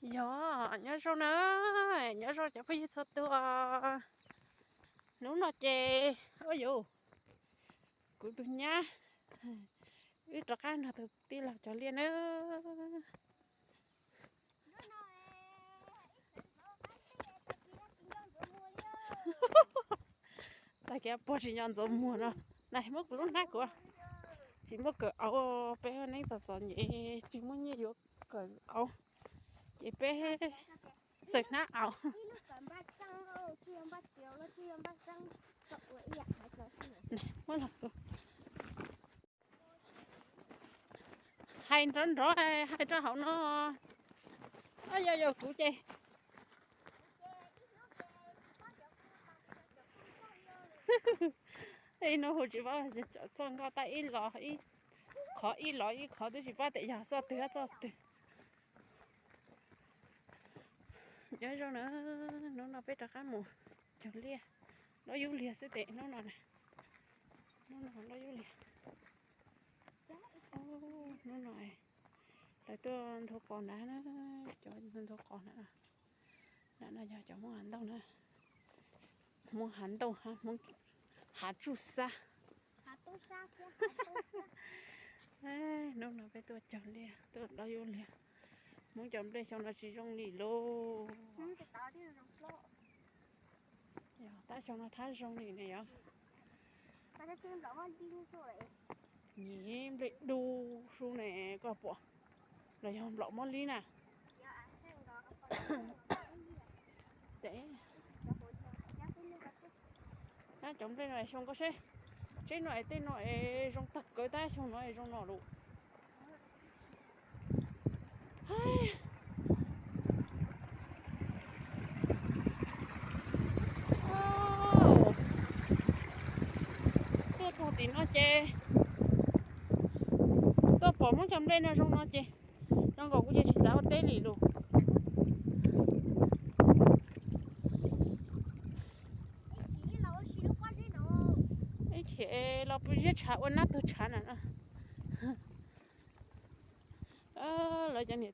Yog, nyob zoo na, nyob zoo cov phooj ywg txhua tus. Hnub no ces, ua yuv, kuv tus nyab, wb rov qab nrog tus tij laug cog liaj na. Tag kev puag tsis nco ntxuav muag no. Na, muab kuv lub hnab kuv, tsis muaj kawm auv, peb neeb txom txom nyem tsis muaj nyiaj yuav kawm auv, ces peb xaws hnab auv. Hais nrov nrov, hais rau hauv no. Yog yog kuv ces ib hnub hu tsis paub, txoj nkoj tab ib los ib qhov, ib los ib qhov twb tsis paub tias yog txoj twg txoj twg. Nyob zoo na, hnub no peb rov qab mus cog liaj, dob yub liag xwb tes hnub no, hnub no dob yub liag. Hnub no lawv tuaj nthuav qos na, cov nthuav qos na, no yog cov Hmoob Hav Ntauj na, Hmoob Hav Ntauj, Hmoob Hav Tsuj Xab. Hnub no peb tuaj cog liaj, tuaj dob yub liag. Hmoob cov nplej xyoo no tsis zoo li lauj. Yog tab xyoo no thab zoo li ne yog. Nyiam nplej dub sub ne, koj pom los yog nplaum mob lib na. Tes, tab cov nplej no xyoo koj seb, tseeb no es tej no es zoo tag kawg, tab xyoo no es zoo no lawm. Tuaj txog tim no ces tuaj pom Hmoob cov nplej no zoo no ces zoo nkaus kuv ces tsis xav ua teb li lawm. Ib chim los pw ziab tshav ua nab tuag tshav na. Lawv cov niam